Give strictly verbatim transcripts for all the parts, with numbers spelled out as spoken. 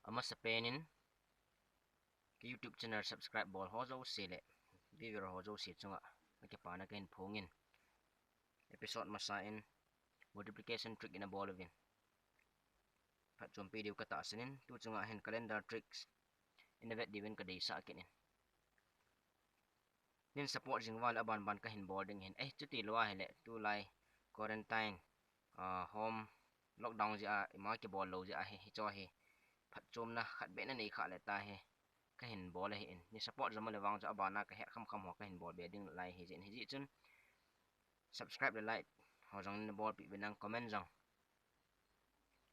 Amasapen in ka YouTube channel subscribe bol ho jouse le viewer ho jouse chunga akipana kahin phongin, episode masa in multiplication trick ina bol uvin phatchompi diu katahsan in, tu chunga hin calendar tricks ina vet diuvin kadeisah kit in. Nin support jing uva le aban ban kahin bol ding hin. Eh, chuti lou ahile tulai quarantine, ah, home lockdown jeh a ima kibol lou jeh ahi, hicho hi phatchomna khat beh nanei khah le tahi kahin bol ahin. Ni support jom le vang chu abana kahet kham kham ho kahin bol be ding lai hijeh in, hijeh chun subscribe le like ho jong nin bolpeh uvin lang, comment jong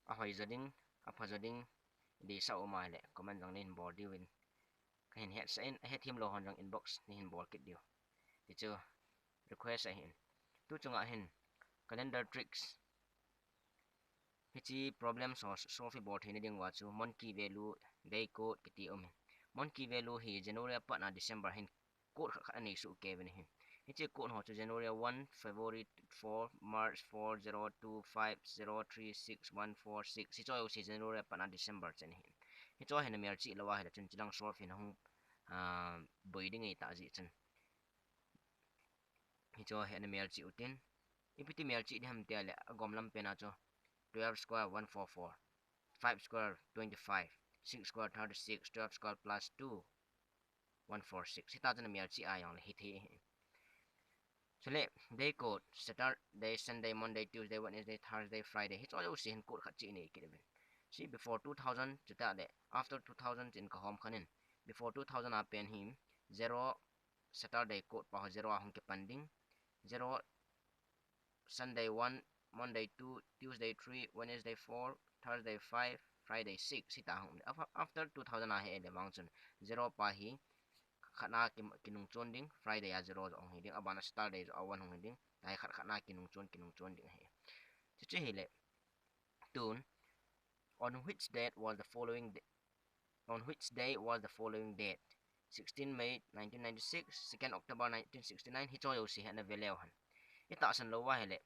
ahoi jo ding, apha jo ding deisah um ahile comment jong nin bol diuvin kahin hetsah in, ahethem lou hon jong inbox nin bol kit diu, ti chu request ahin. Tu chunga hin calendar tricks, hiche problem ho solve ibol theina diuva chu month key value, day code kiti um in. Month key value hi January apatna December hin code khat khat anei soh kei uvin ahi. Hiche code ho chu January one, February four, March four, zero two, five, zero three, six, one four six. Hicho jouse January apatna December chan ahi. Hicho hi namelchih lou ahile chun chilang solve hi nahung, ah, boi ding ahitah jeh chun, hicho hi namelchih utin. Ipi ti melchih ding ham tia le, agom lam pena chu twelve square one four four, five square twenty five, six square thirty six, twelve square plus two, one four six. Hita chu namelchih a jongle hithei ahi. Chule day code, Saturday, Sunday, Monday, Tuesday, Wednesday, Thursday, Friday. Hicho jouse hin code khat chu inei kit uvin. Hiche before two thousand chutah le after two thousand chu in kahom khan in. Before two thousand a pen hi zero Saturday code pa ho zero a hung kipan ding. Zero Sunday one, Monday two, Tuesday three, Wednesday four, Thursday five, Friday six, hita hung. Af-, after two thousand a hi le vang chun zero pa hi khat na ki, kinung chon ding, Friday a zero jo hung hi ding, abana Saturday jo a one hung hi ding, tahi khat khat na kinung chon, kinung chon ding ahi. Chuche hile, tun, on which date was the following day? On which day was the following date? Sixteen May nineteen ninety-six, second October nineteen sixty-nine, hicho jouse hi ana ve leu hen. Itahsan lou uva ahile,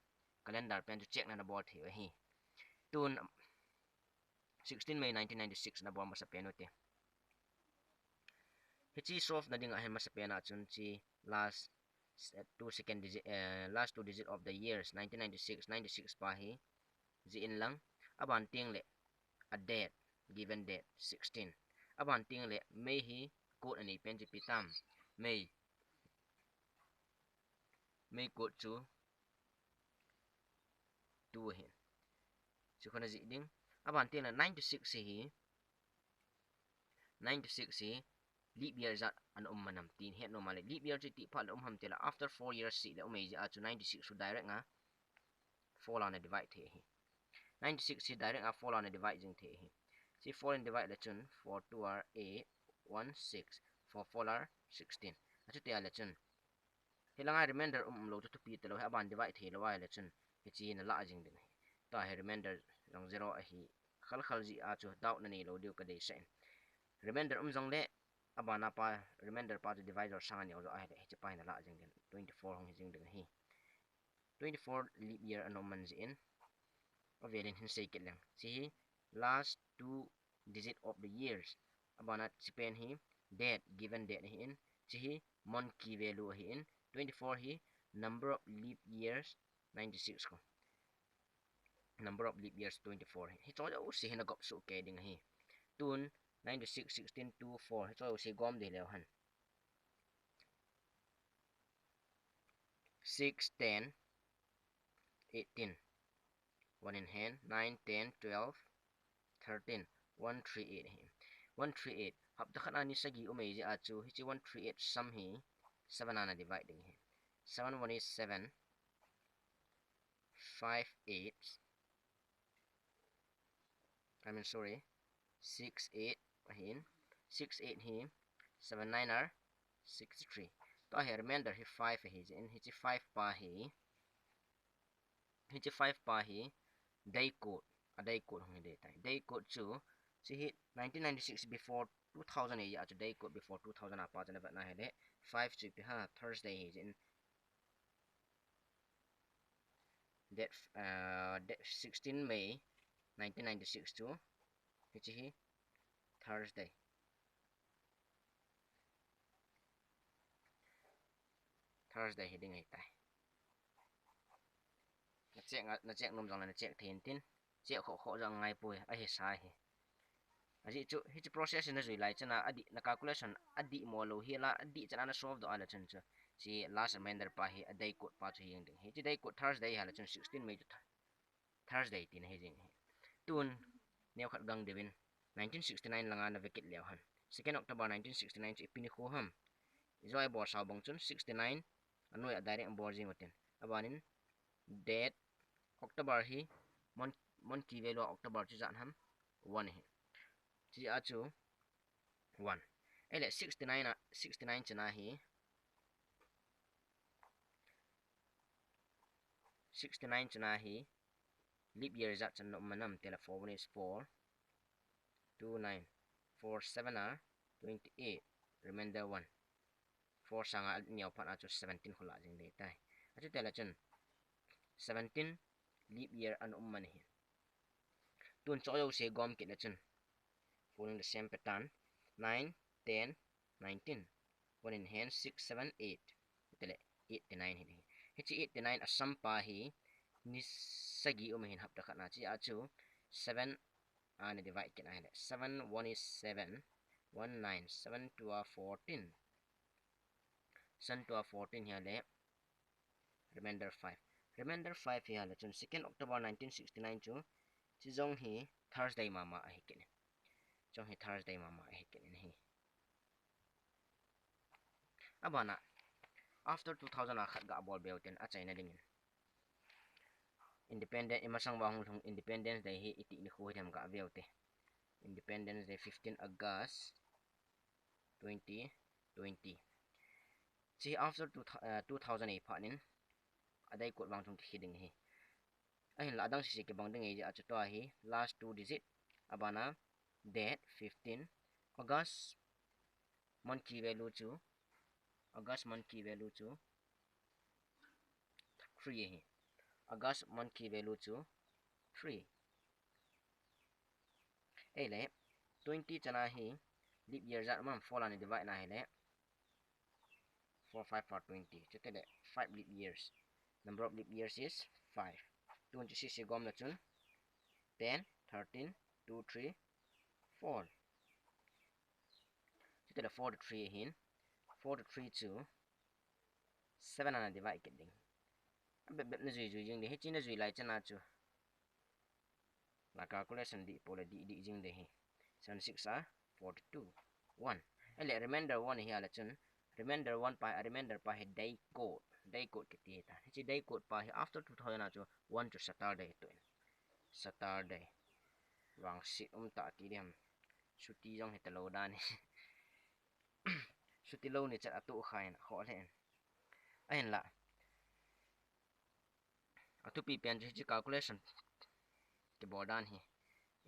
calendar pen chu check na nabol thei u ahi. Tun, sixteen May nineteen ninety-six nabol masapen u te. Hiche solve na dinga hin masapen a chun hiche last, eh, two second digit, eh, last two digit of the years, nineteen ninety-six, ninety-six pa hi jih in lang, aban teng le a date, given date, sixteen. Aban teng le May hi code anei pen chu ipi ham. May. May code chu two ahi. Chu khat ana jih ding. Aban teng le ninety-six hi, ninety-six hi leap year ijat ana um ham ti het nom a le, leap year chu iti phat le um ham ti le, after four years seh le um ahi jeh a chu ninety-six chu direct a four a ana divide thei ahi. Ninety-six hi direct a four a ana divide jing thei ahi. Hiche four in divide le chun four two are eight, one six, four four are sixteen. Achuti a le chun, hilanga remainder um um lou chu thupi talou, hi aban divide thei lou ahile chun hiche hi nalah jing ding ahi. Tua hi remainder jong zero ahi khal khal jeh a chu doubt nanei lou diu kadeisah in. Remainder um jongle abana pa, remainder pa chu divisor sanga neo jo ahile hiche pa hi nalah jing ding, twenty-four hung hi jing ding ahi. Twenty-four leap year ana um man jeh in, avel in hin sei kit leng. Hiche hi last two digit of the years. Abana hiche pen hi date, given date ahin, hiche hi month key value ahin, twenty-four hi number of leap years, ninety-six ko. Number of leap years twenty-four hi. Hicho jouse hi nagop soh kei ding ahi. Tun, ninety-six, sixteen, two, four. Hicho jouse gom ding leu hen. Six, ten, eighteen. One in hand, nine, ten, twelve, thirteen, one three eight ahi. One three eight. Hapta khat a ni sagi um ahi jeh a chu, hiche one three eight sum hi seven a ana divide ding ahi. Seven one is seven, five eight, I mean, sorry, six eight ahin, six eight hi, seven nine are sixty-three. Tua hi remainder hi five ahi jeh in, hiche five pa hi, hiche five pa hi day code, a day code hung hi ding tai. Day code chu, hiche hi nineteen ninety-six before two thousand ahi jeh a chu, day code before two thousand a pa chu ana vet na ahile, five chu ipi ham, Thursday ahi jeh in, date, uh, date sixteen May nineteen ninety-six chu, hiche hi Thursday. Thursday hi ding ahitai. Na check, na check nom jongle na check thei intin. Check khoh khoh jong angaipoi, ahisa hi. Ajeh chu, hiche process na jui lai chana, adih, na calculation adih mo lou hi la, adih chana na solve doh a le chun chu. Hiche last remainder pa hi, a day code pa chu hi jeng ding. Hiche day code Thursday hi a le chun sixteen May chu Thursday tina hi jing hi. Tun, neokhat gang deuvin, nineteen sixty-nine langa na vekit leu hen. Second October nineteen sixty-nine chu ipi nikho ham. Ijoi bol sao bang chun sixty-nine, anoi a direct bol jing utin. Abanin, date, October hi, mon, mon key value a October chu ijat ham, one hi. Hiche a chu, one. Ahile sixty-nine a, sixty-nine chana hi, sixty-nine chana hi, leap year ijat chan na um nam tile four one is four, two nine, four seven a, twenty-eight, remainder one. Four sanga neo phat a chu seventeen kho la jing ding tai. Achu tile chun seventeen leap year ana um man ahi. Tun chu jouse gom kit le chun, following the same pattern, nine, ten, nineteen. One in hand, six, seven, eight. Tile eighty-nine hi ding. Hiche eighty-nine a sum pa hi, ni sagi um ahin hapta khat na, hiche a chu seven ana divide kit ahile. Seven one is seven, one nine, seven two a fourteen. Seven two a fourteen hi a le, remainder five. Remainder five hi a le chun second October nineteen sixty-nine chu, hiche jong hi Thursday mama ahi kit in. Jong hi Thursday mama ahi kit in ahi. Abana, after two thousand a khat ga bol be utin achaina dingin. Independent, imasang va hung lhung Independence Day hi iti nikho hi dem ga ve ute. Independence Day, fifteen August twenty twenty. Hiche after two, uh, two thousand a phat in, a day code vang chung kikhe ding ahi. Ahinla adang sese kibang ding ahi, achu tua hi last two digit, abana date fifteen, August month key value chu, August month key value chu three ahi. August month key value chu three. Ahile, twenty chana hi leap year jat man four ana divide na hile, four five are twenty. Chutile five leap years. Number of leap years is five. Twenty six hi gom na chun ten, thirteen, two, three, four. Chutile four to three ahin. Four to three chu seven ana divide kit ding. Bep bep na jui jui jing ding. Hiche na jui lai chana chu la calculation dih pole dih dih jing ding ahi. Seven six are forty-two. One. Ahile remainder one hi a le chun, remainder one pa, a remainder pa hi day code. Day code kiti ahitai. Hiche day code pa hi after two thousand a chu one chu Saturday tu in. Saturday. Vangset um ta ti diham. Chuti jong hita lou dan hi. Chuti lou ni chat atu kha in kho le in. Ahinla. Athupi pen chu hiche calculation kibol dan hi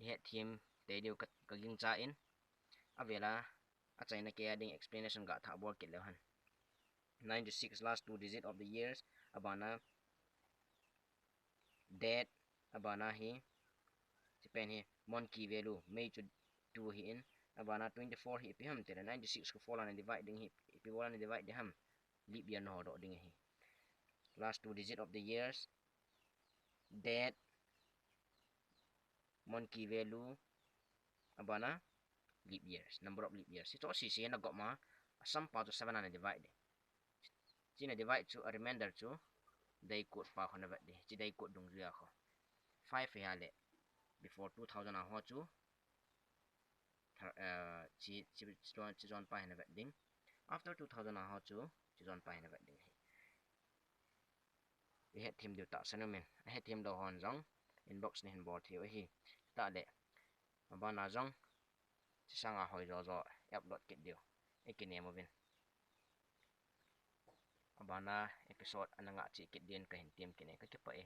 ihet them tei diu ka, ka gingcha in, avela achaina kei a ding explanation ga thah bol kit leu hen. Ninety six last two digit of the years, abana date, abana hi, hiche pen hi month key value, May chu two hi in, abana twenty four hi ipi ham tile, ninety six ko four ana divide ding hi, ipi bol ana divide ding ham, leap year na ho doh ding ahi. Last two digit of the years, date, month key value, abana leap years, number of leap years. Hiche sese na gom a, a sum pa chu seven ana divide ding. Hiche na divide chu, a remainder chu day code pa kho na vet ding. Hiche day code dungjuia kho. Five hi a le, before two thousand a ho chu, thar, uh, hiche, hiche, hiche jon, hiche jon pa hi na vet ding. After two thousand a ho chu, hiche jon pa hi na vet ding ahi. Ihet them diu tahsan umin. Ahet them lou hon jong inbox na hin bol thei u ahi. Tah le, abana jong hiche sanga hoi jo jo upload kit diu ikinem uvin. Abana episode ana ngah cheh kit din kahin tem kit e, kakipah e.